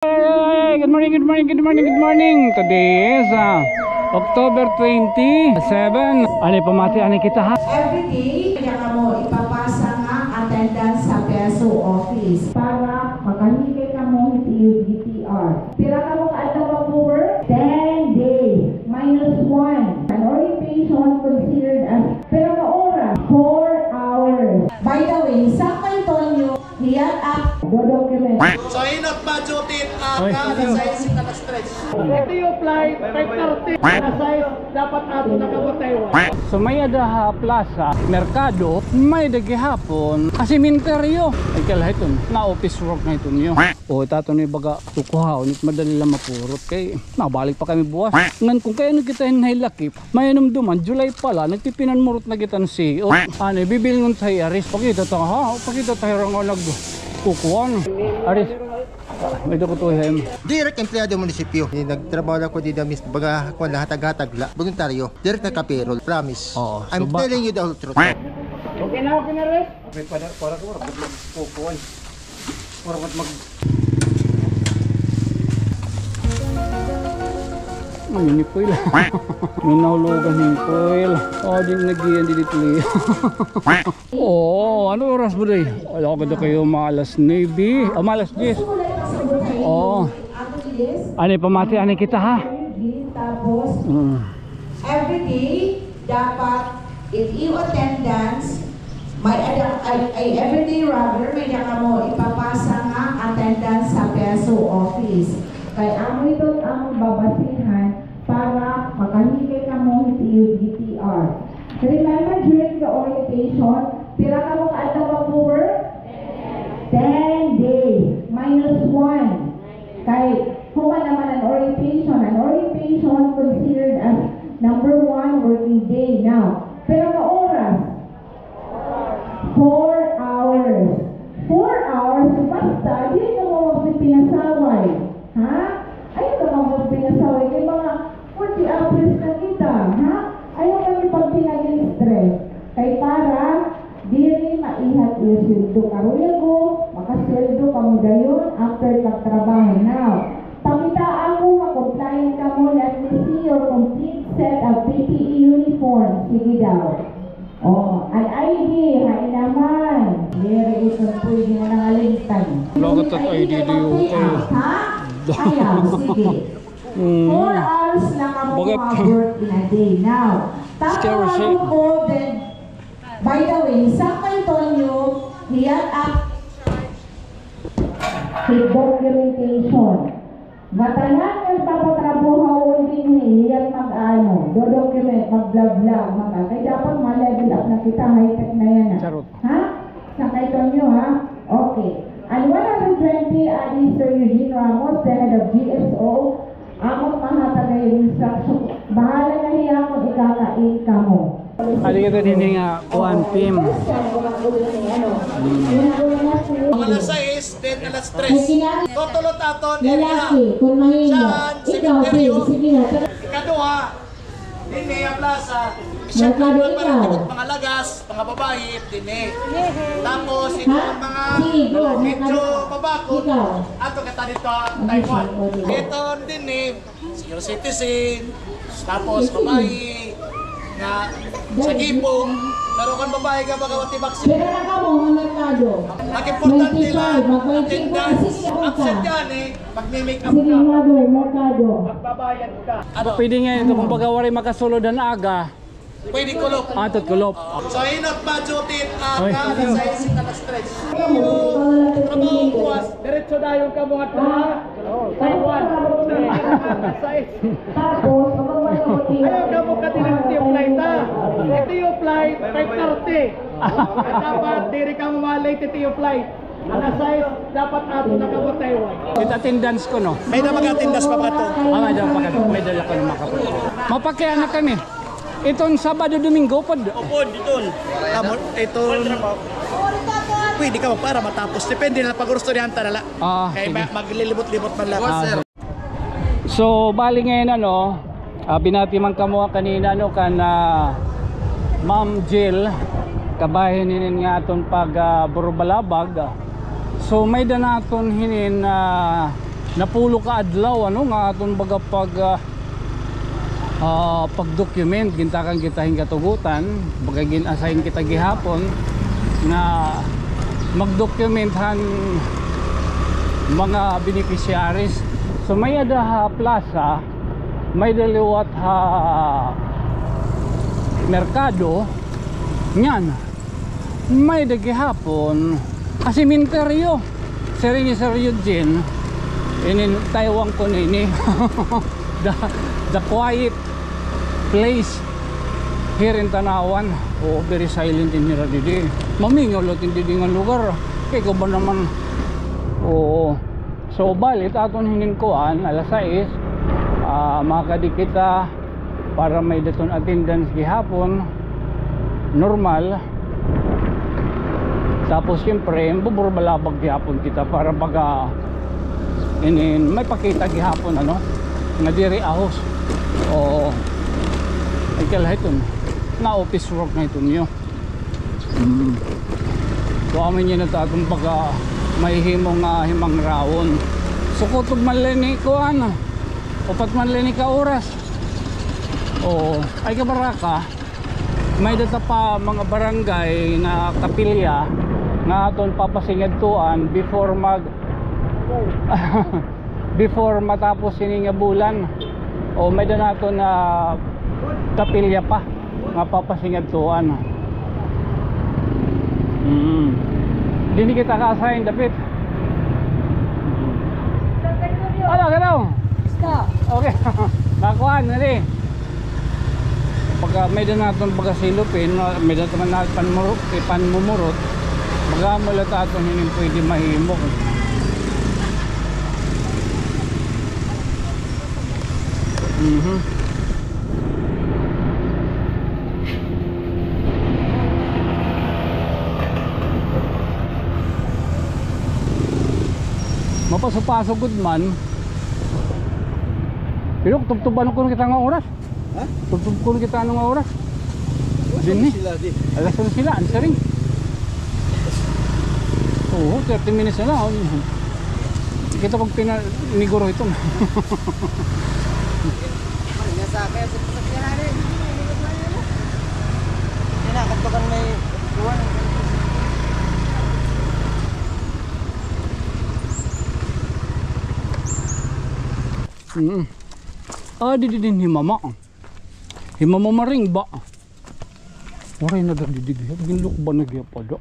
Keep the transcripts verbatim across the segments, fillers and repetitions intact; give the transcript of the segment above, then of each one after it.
Hey, good morning, good morning, good morning, good morning. Today is, ah, October twenty-seven. Ano, pamati, ano kita, ha? Every day, kaya kamo ipapasa nga attendance sa P S O office para makahikay kamo hit iyo D T R. Pira kamo ka adlaw magwo-work? Ten days. Minus one. An orientation considered as pira ka oras? Four hours. By the way, sa kay Tonyo, hiyat ak do document. So, inot budgeted, ah, Oy. Ka alas sais, alas tres. Ito yung flight, five thirty. Alas sais, dapat ato na kamo Taiwan. So, may-ada ha plaza, merkado, may-ada gihapon, ah, sementeryo. Ay, kalahiton, na office work na iton niyo. O, ito aton ni baga tukuhaon, it madali la mapurot kay mabalik pa kami buwas. Ngan kon kay ano kita hin hay lakip, may inumduman, July pa la, nagpipinanmurot na kita hin C E O. Ano, bibilngon ta hi Aris. Pakita ta, ha? Pakita ta hira nga nagkukuan. Aris. Ah, may dako to, hem. Direct empleyado munisipyo. Eh, nagtrabaho la ako dida, mis-, baga, kuan la, hatag-hatag la. Voluntaryo. Direct na ka-payroll. Promise. Oo, I'm so ba- telling you the whole truth. Okay na, okay na, Res? Okay, para, para ko, para magkukuan. Para mag- Ay, ni Poy la. May nahulogan ni Poy la. Oh, di nagiyan, di dito. Oh, ano oras ba, day? Wala ko, kada kayo, mga alas nuebe. Ah, mga alas diyes. Oh. Ano, pamati, ano kita, ha? Mm. Every day, dapat, if you attendance, may ada, ay, ay, everyday, rather, may-ada kamo ipapasa nga attendance sa P S O office. Kay amo iton an babasihan para makahikay kamo hit iyo D T R. Remember, during the orientation, pira kamo ka adlaw magwo-work? Ten days, minus one. Kay, human naman an orientation. An orientation considered as number one working day. Now, pira ka oras? Four hours. Four hours, basta, di kamo magpipinasaway. Ha? Ayaw na kamo magpinasaway. Kay mga forty hours na kita, ha? Ayaw kami pagpinag-stress. Kay para diri maihat iyo sweldo. Karuyag ko, makasweldo kamo dayon after pagtrabaho. Now, pakitaa ko nga compliant kamo, let me see your complete set of P P E uniform. Sige daw. Oh, an I D, hain naman? Diri ito pwede nga nangalingtan. Wala ka tag I D diyo, ha? Ayaw, sige. Mm. Four hours lang kamo mag-work in a day. Now, tapos ako po, then, by the way, sa kay Tonyo, hiyat ak- With documentation. Ngatanan nga papatrabahoon dinhi, hiyat mag-ano, do-document, mag-vlog-vlog, mag-, kay dapat ma-level up na kita, high-tech na yana. Charot. Ha? Sa kay Tonyo, ha? Okay. An one hundred twenty, adi Sir Eugene Ramos, the head of G S O, amon mahatag nga instruction. Bahala na hiya kon ikakain kamo. Adi kita dinhi nga kuan, team. Mga alas sais, then alas tres. Totolot aton, area. Saan? Sementeryo. Ikaduha, dinhi ha plaza. Siyempre, mga lagas, mga babayi, dinhi. Tapos, ito an mga medyo mabakod, ato kita didto ha Taiwan. Ito dinhi, senior citizen, tapos babayi, nga sa gipong, pero kon babayi ka, baga wati vaccine. Pira na kamo nga merkado? An importante la, attendance. Absent yana, magmi-make up ka. Magbabayad ka. Ano? Pwede ngay-an ito, kon baga waray makasulod han aga. Pwede kulop. Ah, ito kulop. So, inot budgeted, ah, ka alas sais, alas tres. Trabaho buwas. Diretso dayon kamo ngadto ha Taiwan. Alas sais. Ayaw kamo ka-delay hit iyo flight, ha? Hit iyo flight, five thirty. Dapat diri kamo ma-late hit iyo flight. Alas sais, dapat ato na kamo Taiwan. It attendance ko, no? May-ada mag-attendance pa ba ito? Ah, may-ada pa, may-ada la kami makapag-, mapakiana kami. Iton Sabado, Domingo pod. Upod iton. Tamo, iton. Pwede ka magpara matapos. Depende na pag-gusto ni Hanta na la. Ah, kay sige. Ma-, maglilibot-libot man la. Ah, sir. So, bali ngay-an, ano, ah, binati man kamo kanina, ano, kan, ah, Ma'am Jill, kabahin hinin nga aton pag, ah, burubalabag. So, may-ada naton hinin, ah, Napulo ka adlaw, ano, nga aton baga pag, ah, ah, pag-document, gintakan kita hin katugutan, baga gin-assign kita gihapon nga mag-document han mga beneficiaries. So, may-ada ha plaza, may-ada liwat ha merkado, niyan. May-ada gihapon ha sementeryo. Siring ni Sir Eugene, inin Taiwan ko nini. The, the quiet place here in Tanauan. Oo, very silent in hira didi. Mamingaw la it didi nga lugar. Kay ko ba naman. Oo. So, bali it aton hinin kuan, alas sais, ah, makadi kita para may-ada iton attendance gihapon, normal. Tapos, siyempre, buburbalabag gihapon kita para baga inin may pakita gihapon, ano, nga diri ahos. Oo. Ay, kalahiton. Na office work na iton niyo. Mm. So, amo niyan it aton pagka mahihimo nga himangraon. So, kutob man la ini kuan, upat man la ini ka oras. Oo. Ay, kabaraka, may-ada pa mga barangay nga kapilya nga aton papasingadtuan before mag before matapos ini nga bulan. O, may-ada naton kapilya pa nga papasingadtuan. Mm. Dinhi kita ka-assign, dapit. Ano, ganaw? Okay. Nakuha na ni. Pagka may-ada naton baga silupin, may-ada naton na panmurot, ipanmumurot, baga amo la it aton hinin pwede mahimo. Mhm. Mapaso-paso gud man. Pero tubtuban ko na kita nga oras. Ha? Tubtob ko na kita ano nga oras. Alas onse sila, di. Alas onse sila, an siring. Oo, thirty minutes na la. Kita pag pinaniguro ito. Ay, nasa kaya sa pasakyahan eh. Hindi na, katukan may kuwan. Mm. Ah, didi dinhi, mama. Hi Mama Maring ba? Waray na gad didi, ginlukban na gihap ada.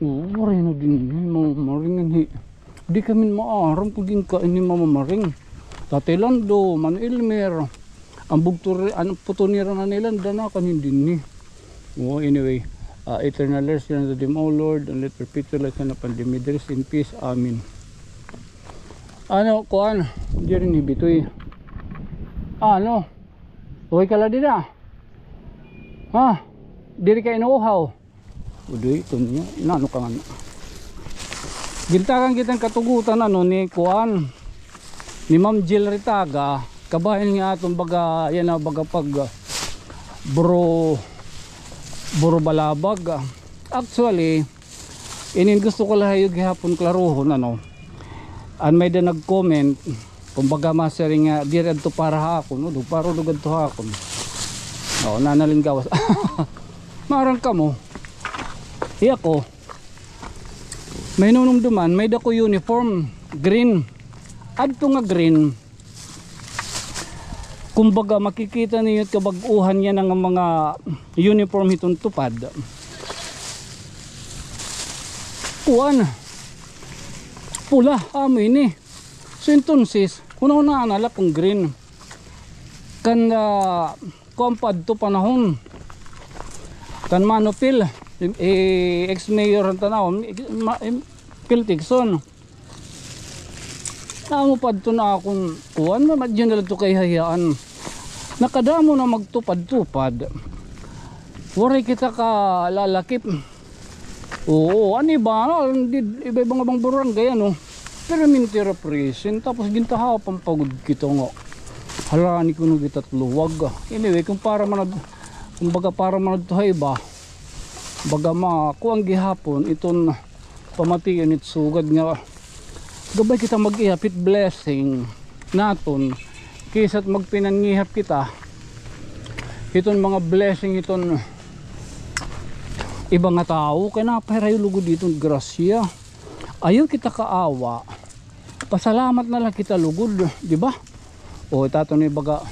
Oo, waray na dinhi hi Mama Maring, anhi. Di kami maaram kun ginkain hi Mama Maring. Tatay Lando, Mano Elmer, an bugto, an puto nira Nanay Landa na kanin dinhi. Oh, anyway, ah, eternal rest na to them, O Lord, and let perpetual life na upon them. May they rest in peace. Amen. Ano, kuan, diri ni Bitoy. Ano? Uy ka la dida. Ha? Diri ka inuuhaw. Udoy, ito niya. Inano ka nga na. Gintakan kita hin katugutan, ano, ni kuan. Ni Ma'am Jill Ritaga, kabahin nga aton baga, yana, baga pag, ah, buro, buro balabag. Actually, inin gusto ko la ha iyo gihapon klarohon, ano. An may-ada nag-comment, kumbaga, masiring nga, diri adto para ha akon, o, do, para do adto ha akon. O, nanalingawas. Maaram kamo. Iya ko. May nunumduman, may-ada ko uniform, green. Adto nga green, kumbaga, makikita niyo it kabag-uhan niya nga mga uniform hiton TUPAD. Kuan, pula, amo ini. So, entonces, hunahunaa na la kon green. Kan, ah, kuan pa adto panahon. Kan Mano Phil, eh, ex-mayor han Tanauan, ma-, em, Phil Tecson. Amo pa adto na akon kuan, ma-, madyo na la adto kahihayaan. Nakadamo na magtupad-tupad. Waray kita kalalakip. Oo, an iba, ano, di, iba-iba nga bang barangay, ano. Pero mintira present, tapos gintahapan pa gud kita nga. Hala, ni kuno kita luwag, ah. Anyway, kung para man ad-, kumbaga para man adto ha iba, baga ma-, kuan gihapon, iton pamation it sugad nga Gabay kita mag-ihap hit blessing naton, kaysa't magpinangihap kita hiton mga blessing hiton iba nga tawo, kay napahirayo lugod hiton grasya. Ayaw kita kaawa. Pasalamat na la kita lugod, di ba? O, itaton ni baga,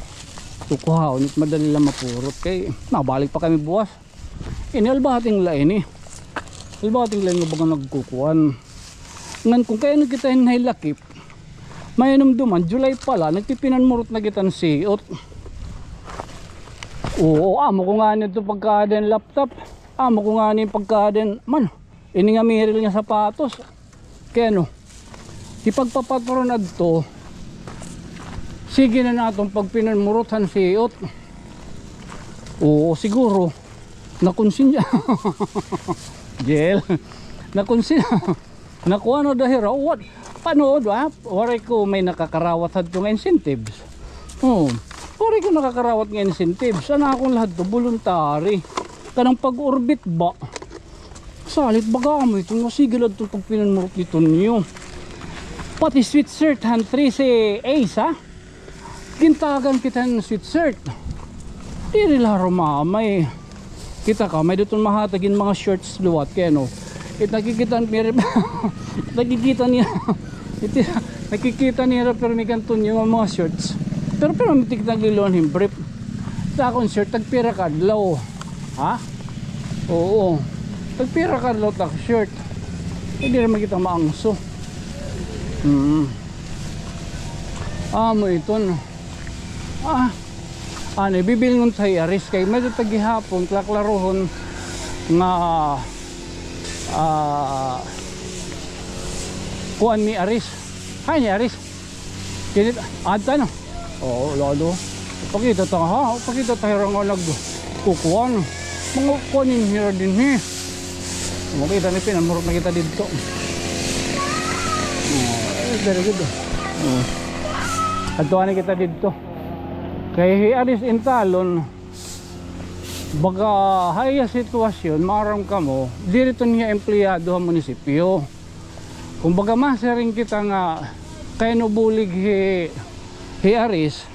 kukuhaon, it madali la mapurot. Kay, mabalik pa kami buwas. Ini albating la ini. Albating la ini nga baga nagkukuan. Ngan kon kay ano kita hin nailakip, mainumduman, July pa la, nagpipinanmurot na kita hin siot. Oo, amo ko ngani ito pagkaada hin laptop. Amo ko ngani pagkaada hin, man, ini nga miril nga sapatos. Kay ano, hipagpapatron adto, sige na naton pagpinanmurot han siot. Oo, siguro. Nakonsinya. Jel. Nakonsinya. Nakuha na da hira. What? Paano, ha? Waray ko may nakakarawat hadto nga incentives. Oh, waray ko nakakarawat nga incentives. An akon la hadto, voluntary. Kanang pag-orbit ba? Salit baga amo iton, masige la adto pagpinanmurot iton niyo. Pati sweatshirt han three si Ace, ha? Gintagan kita hin sweatshirt. Diri la rumamay. Kita ka, may duton mahatag hin mga shorts liwat kay ano. It nakikita nira, nakikita niya. It nakikita nira, pero may kanton yung mga shorts. Pero, pero may tikita nagliluan hin brief. Sa akon shirt, tagpira ka adlaw. Ha? Oo. Tagpira ka adlaw tak shirt. Hindi naman kita maangso. Mm. Amo iton. Ah. Ano, bibilngon ta hi Aris kay may ta gihapon, klaklarohon nga, ah, kuan ni Aris. Hay ni Aris. Kinit, adta na. Oo, lalo. Pakita ta, ha? Pakita ta hira nga nagkukuan. Mga kuan in hira dinhi. Makita ni, pinanmurot na kita didto. Oh, very good. Oh. Adto na kita didto. Kay hi Aris Intalon, baga ha iya sitwasyon, maaram kamo, diri iton hiya empleyado ha munisipyo. Kumbaga, masiring kita nga kay no bulig hi, hi Aris,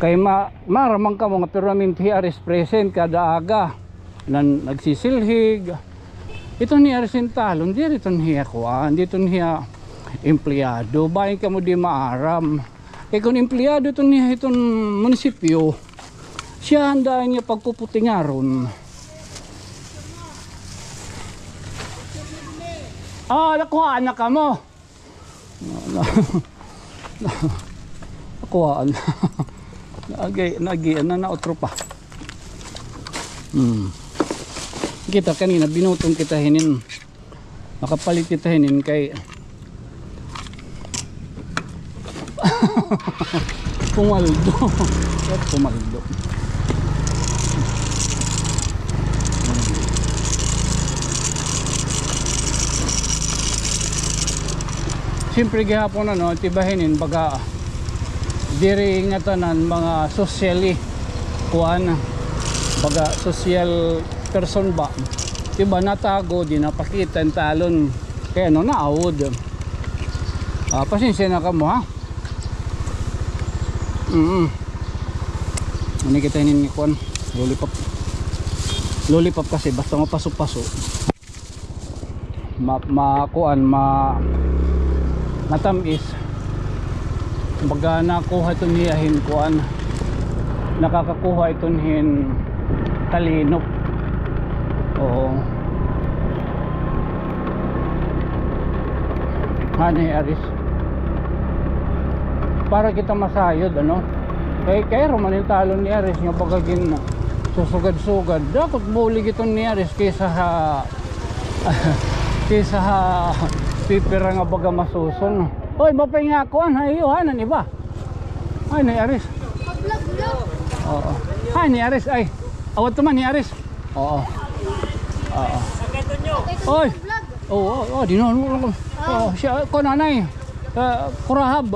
kay ma-, maaram man kamo nga permanente hi Aris present kada aga. Nan-, nagsisilhig. Iton hi Aris Intalon, diri iton hiya kuan, diri iton hiya empleyado. Bahin kamo di maaram. Kay kon empleyado iton niya hiton munisipyo, siya handa niya pagpuputingaron. Ah, nakuha na kamo. Nakuhaan. Nagi, nagi, ano na, otro pa. Hmm. Kita kanina, binutong kita hinin. Nakapalit kita hinin kay Pumaldo. At pumaldo. Siyempre gihapon, ano, tibahin in baga diri ngatanan mga socially kuan, baga social person ba. Diba, natago, di napakita an talon. Kay ano, naawod. Ah, pasensya na kamo, ha? Mm. Ano kita ini ni kuan? Lollipop. Lollipop kasi basta mapaso-paso. Ma-, ma-, kuan, ma-, matamis. Baga nakuha iton hiya hin kuan. Nakakakuha iton hin kalinop. Oo. Honey, Aris. Para kita masayod, ano? Kay, kay Roman yung talon ni Aris nga baga gin susugad-sugad. Dapat bulig iton ni Aris kaysa ha, kaysa ha pipira nga baga masuson. Oy, mapay nga kuan, ha, iyo, ha, nan iba. Ay, ni Aris. Oo. Ay, ni Aris, ay. Awat naman ni Aris. Oo. Oo. Oy. Oo, oo, di na, ano lang. Oo, siya, ko nanay. Ah, kurahab.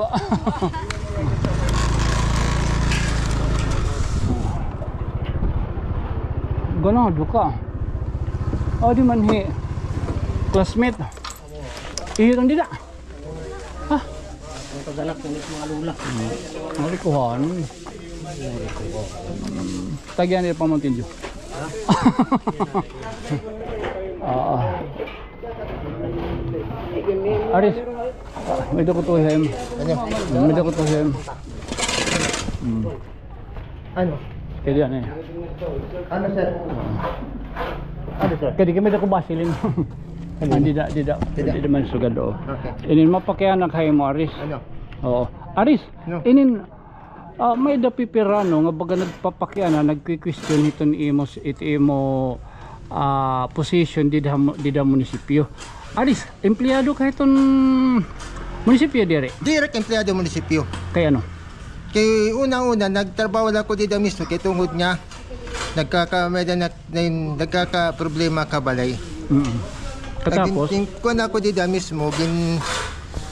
Ganado ka. Oh, di man hi classmate. Ihiton dida. Galak ko mga lula. Marikuhan. Tagyan niya pa, Mountain Dew. Ah, ah. Aris. Ah, may dako to hem. Ano? May dako to hem. Hmm. Ano? Kaya diyan eh. Ano, sir? Ano, sir? Kaya di kami dako Vaseline. Ano? Ah, dida, dida. Dida. Dida man sugad, o. Okay. Inin mapakiana kay mo, Aris. Ano? Oo. Aris, no. Inin, ah, may-ada pipirano nga baga nagpapakiana, nagki-question hiton imo, it imo, ah, position dida, dida munisipyo. Aris, empleyado ka hiton munisipyo diri? Diri ka empleyado munisipyo. Kay ano? Kay una-una, nagtrabaho la ko dida mismo, kay tungod nga nagkaka-, may da-, nag-, nagkakaproblema ka balay. Mm. Katapos? Nagin-, kuan ako dida mismo, gin-,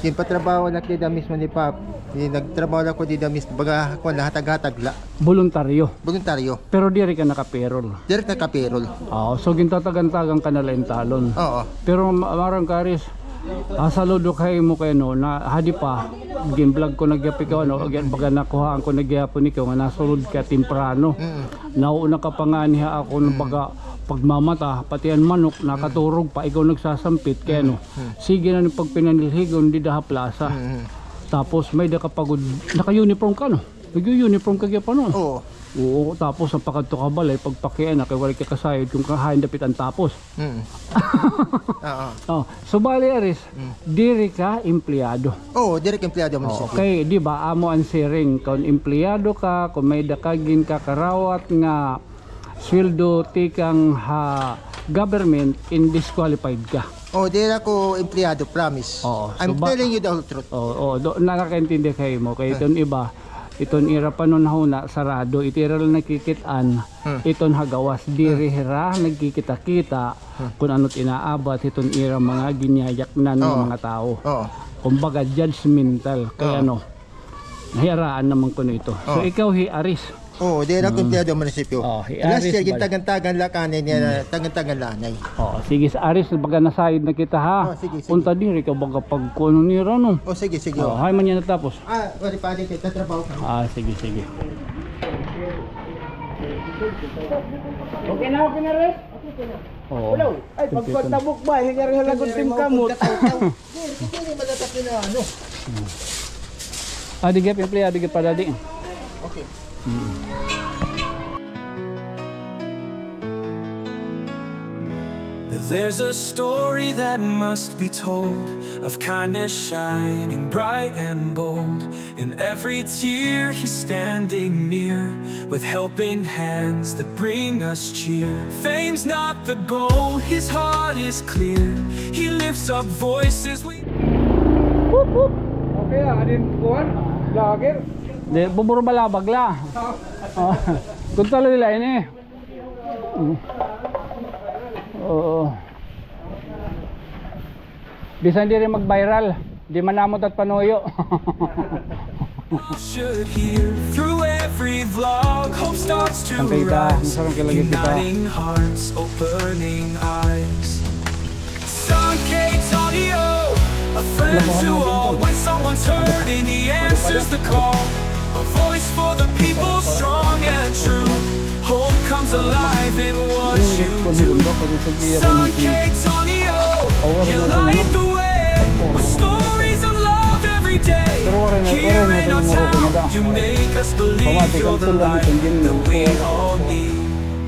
ginpatrabaho na dida mismo ni Pap. Di, nagtrabaho la ko dida mismo, baga, kuan la, hatag-hatag la. Boluntaryo? Boluntaryo. Pero diri ka naka-payroll? Diri naka-payroll. Oo, so gintatagan-tagan ka na la hin talon. Oo. Pero ma-, maaram ka, Aris, ah, saludo kay mo kay no, na hadi pa, gin-vlog ko na gihap ikaw, ano, baga nakuhaan ko na gihapon ikaw nga nasulod ka temprano. Mm. Nauuna ka pa ngani ha akon baga pagmamata, pati an manok nakaturog pa, ikaw nagsasampit kay ano. Mm. Sige na ni pagpinanilhigon dida ha plaza. Mm. Tapos may-ada ka pa gud, naka-uniform ka, no? Nag-uniform ka gihapon, no? Oo. Oo, tapos an pakadto ka balay, pagpakiana kay waray ka kasayod kon hain dapit an tapos. Mm. Oo. Oh, so bali, Aris, diri ka empleyado. Oo, diri ka empleyado munisipyo. Okay, di ba, amo an siring, kon empleyado ka, kon may-ada ka ginkakarawat nga sweldo tikang ha government, in disqualified ka. Oh, diri ako empleyado, promise. Oo, I'm telling you the whole truth. Oo, oo, do, nakakaintindi kay mo. Kay iton iba, iton ira panhunahuna, sarado, it ira la nakikit-an, iton ha gawas, diri hira nagkikita-kita kon ano it inaabat hiton ira mga ginyayaknan nga mga tawo. Oo. Kumbaga, judgmental. Kay ano, nahiyaraan naman kuno ito. So, ikaw hi Aris. Oo, diri ako empleyado munisipyo. Oh, hi Aris. Last year, gintagan-tagan la kanay niya, tagan-tagan la anay. Oh, sige, sa Aris, baga nasayod na kita, ha? Oh, sige, sige. Unta diri ka baga pagkuan nira, no? Oh, sige, sige. Oh, hay man niya natapos. Ah, wala pa, di kita trabaho ka. Ah, sige, sige. Okay na, okay na, Res? Oo. Hello. Ay, pagpatabok ba? Hingar-hingar ko tim kamot. Diri, diri, malatas yun na, ano. Ah, di gap, empleyado gap pala, di. Okay. There's a story that must be told of kindness shining bright and bold. In every tear, he's standing near, with helping hands that bring us cheer. Fame's not the goal, his heart is clear. He lifts up voices we... Whoop, whoop. Okay, ah, adin kuan, vlogger. Di, buburo balabag la. Ah, kunta la nila ini. Mm. Oo. Bisan diri mag-viral, di manamot at panuyo. Should hear through every vlog, hope starts to rise, uniting hearts, opening eyes. Sun K Tonio, a friend to all. When someone's hurting, he answers the call. A voice for the people, strong and true. Hope comes alive in what you do. Sun K Tonio, you light the way with stories of love every day. Here in our town, you make us believe you're the light that we all need.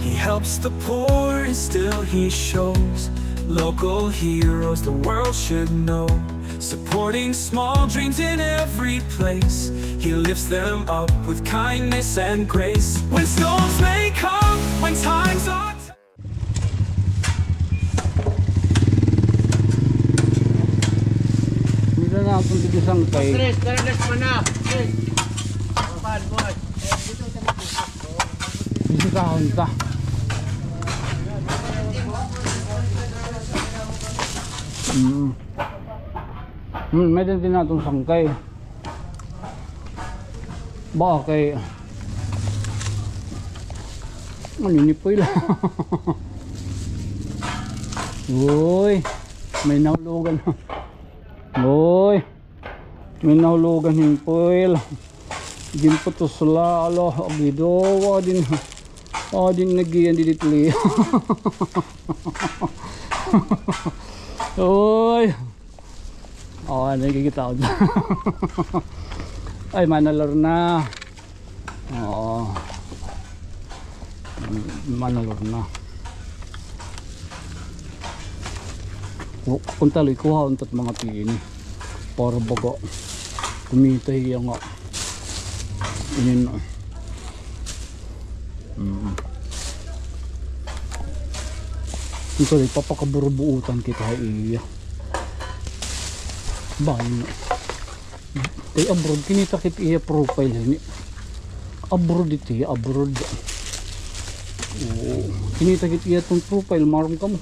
He helps the poor, and still he shows local heroes the world should know. Supporting small dreams in every place. He lifts them up with kindness and grace. When storms may come, when times are... Dito na ako dito sangkay. Tres, tres, tres pa na. Tres. Bad boy. Bisitahon ta. Mm. Hmm, may din naton sangkay. Ba, kay maninipoy la. Uy, may nahulugan. Uy. May nahulogan hin foil. Ginputos la, ala, agido, wa din, wa din nagiyan didit li. Oy. Oh, ano yung kikita ko dyan? Ay, manalor na. Oo. Manalor na. Ku-, kung taloy, kuha untat mga tiini. Para baga kumita hiya nga. Ini na. Mm. Kung taloy, papakaburubuutan kita ha iya. Bahin na. Kay abroad, kinita kit iya profile ini. Abroad ito, abroad. Oo. Kinita kit iya itong profile, maram kamo.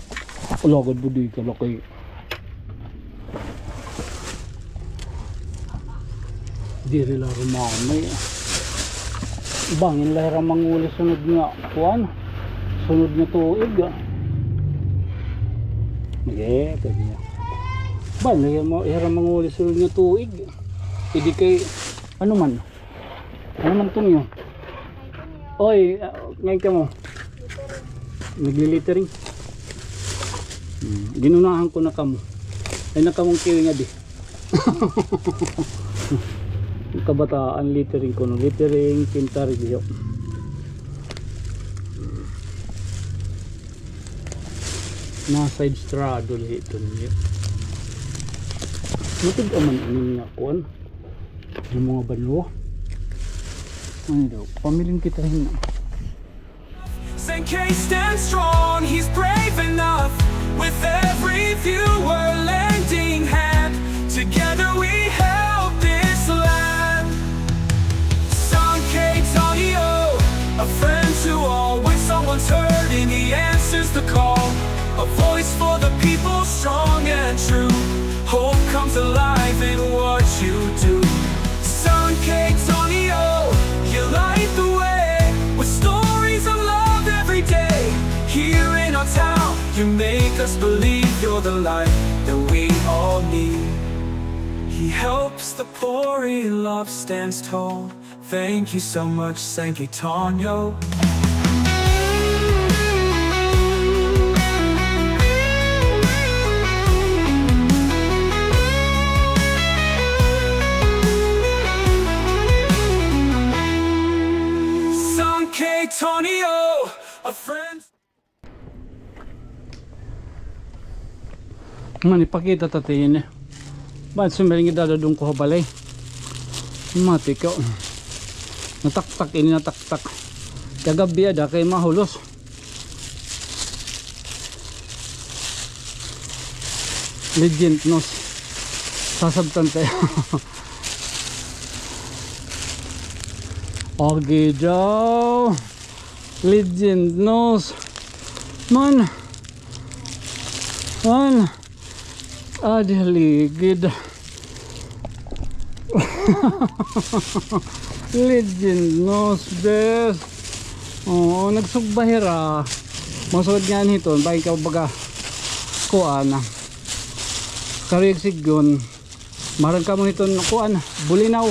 Alagad mo di ka laki. Diri la rumamay. Bangin la hira manguli sunod nga, kuan. Sunod nga tuig, ah. Eh, kanya. Bangin la hira, hira manguli sunod nga tuig. Hindi kay, ano man? Ano man to niyo? Oy, ah, ngayon kamo. Naglilittering. Hmm, ginunahan ko na kamo. Ay, na kamong kiwi nga di. Kabataan, littering kuno. Littering, pintar, giyo. Nasa straddle ito niyo. Matid aman ini nga kuan. Yung mga banwa. Ano daw? Pamiling kita hin. Sankey stands strong, he's brave enough. With every viewer lending hand, together we help this land. Sankey Tonio, a friend to all. When someone's hurting, he answers the call. A voice for the people, strong and true. Hope comes alive in what you do. Sankey Tonio, you light the way with stories of love every day. Here in our town, you make us believe you're the light that we all need. He helps the poor, he love stands tall. Thank you so much, Sankey Tonio. Sankey Tonio, a friend. Man, ipakita ta tini. Ban sumiring idadadong ko ha balay. Mati ka. Nataktak ini, nataktak. Kagab-i ada kay mahulos. Legend nose. Sasabtan tayo. Agi daw. Legend nose. Man. Man. Adi ligid. Legend nose, bes. Oo, nagsugba hira. Masugad nga hiton, bahin ka baga. Kuan. Karuyag sidngon. Maharang kamo hiton kuan, bulinaw.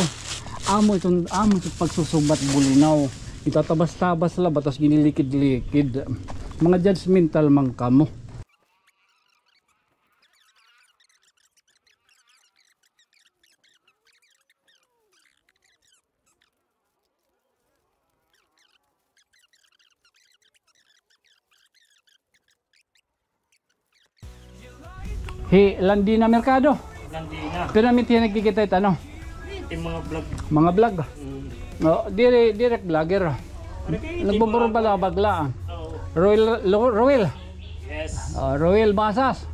Amo iton, amo iton pagsusubat bulinaw. Itatabas-tabas la ba, tas ginilikid-likid. Mga judgmental man kamo. Hi Landina Mercado. Landina. Pero kami tiyan nagkikita it ano? It mga vlog. Mga vlog. Mm. Oh, diri, diri vlogger. Ano kay nagbuburo bala, bagla. Oo. Roel, Lo-, Roel. Yes. Oh, Roel Basas.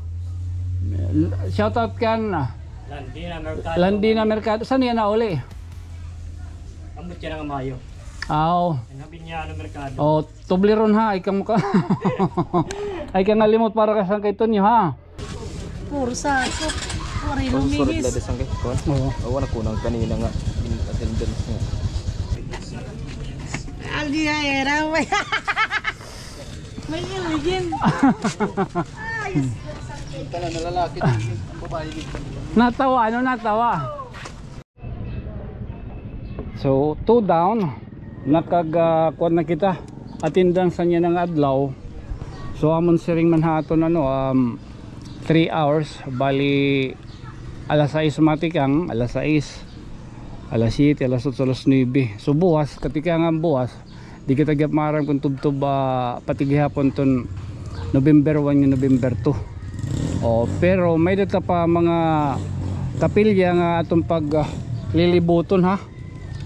Shout out kan, ah, Landina Mercado. Landina Mercado. San iya nauli? Ambot siya nga Mayo. Aw. An Habinyan Mercado. Oh, Tubli ron ha, ay ka muka. Ay ka nga limot para ka Sankey Tonyo ha. Puro sa, puro lumihis. Susunod la di Sankey Tonyo. Oo. Awa na ko nang kanina nga in attendance nga. Aldi ay era. May iligin. Ay, Sankey. Tala na lalaki, ang babae dito. Natawa, ano natawa? So, two down. Nakag, ah, kuan na kita. Attendance sa niya nga adlaw. So, amon siring man ha aton, ano, um, three hours. Bali, alas sais matikang, alas sais, alas siyete, alas otso, alas nuwebe. So, buwas, katikangan buwas, di kita gihap maaram kon tubtob, ah, pati gihapon ton November one nga November two. O, pero may-ada ta pa mga kapilya nga aton pag, ah, lilibuton, ha.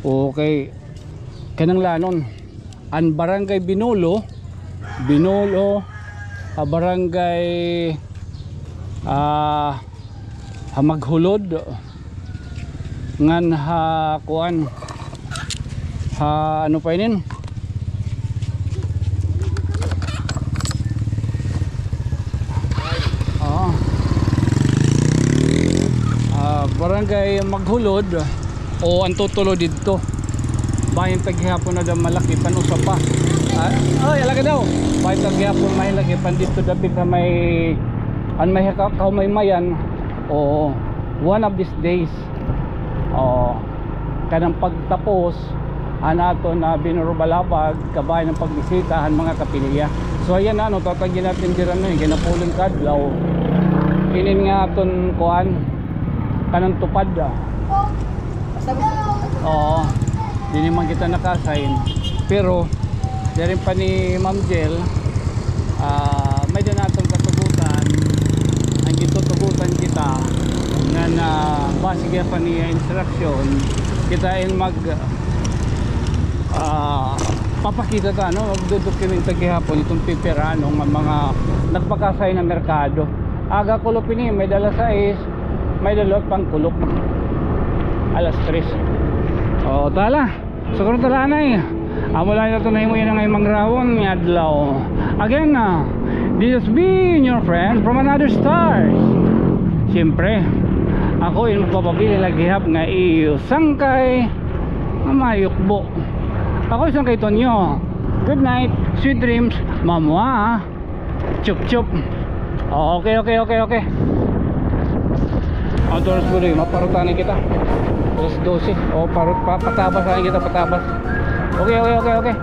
Okay. Kinahanglanon an Barangay Binolo, Binolo, ah, Barangay, ah, ha Maghulod, ngan ha kuan, ha ano pa inin? Oo. Ah, Barangay Maghulod o an tutulo didto. Bahin ta gihapon na daw malaki pan usa pa. Ah, ay, alaga daw. Bahin ta gihapon malaki pan didto dapit ha may, an may ha Ka-, Kahumaymayan. Oo. One of these days. Oo. Kanang pagtapos, an aton nga binurubalabag, kabahin an pagbisita han mga kapilya. So, ayan na, no, tatagyan natin dira na, eh, kay napulon ka adlaw. Inin nga aton kuan, kanang tupad, ah. Oo. Diri man kita naka-assign. Pero, diri pa ni Ma'am Jel, ah, may-ada naton katugutan. An gintutugutan kita, nga na, base gihap ha niya instruction, kita in mag, ah, papakita ta, no? Magdodokumento gihapon iton pipirano nga mga nagpaka-assign ha merkado. Aga kulop ini, may-ada alas sais, may-ada liwat pang kulop. Alas tres. O, tala. Suguro ta la anay. Amo la ito nahimo yana nga Mangrawon nga adlaw. Again, ah, this has been your friend from another star. Siyempre, ako in magpapabilin la gihap nga iyo sangkay nga mayukbo. Ako in sangkay Tonyo. Good night, sweet dreams, mamwa. Chup, chup. O, okay, okay, okay, okay. Ato, alas dose, maparutan na kita. Alas dose. O, parut-, pa-, patabas na kita, patabas. Okay, okay, okay, okay.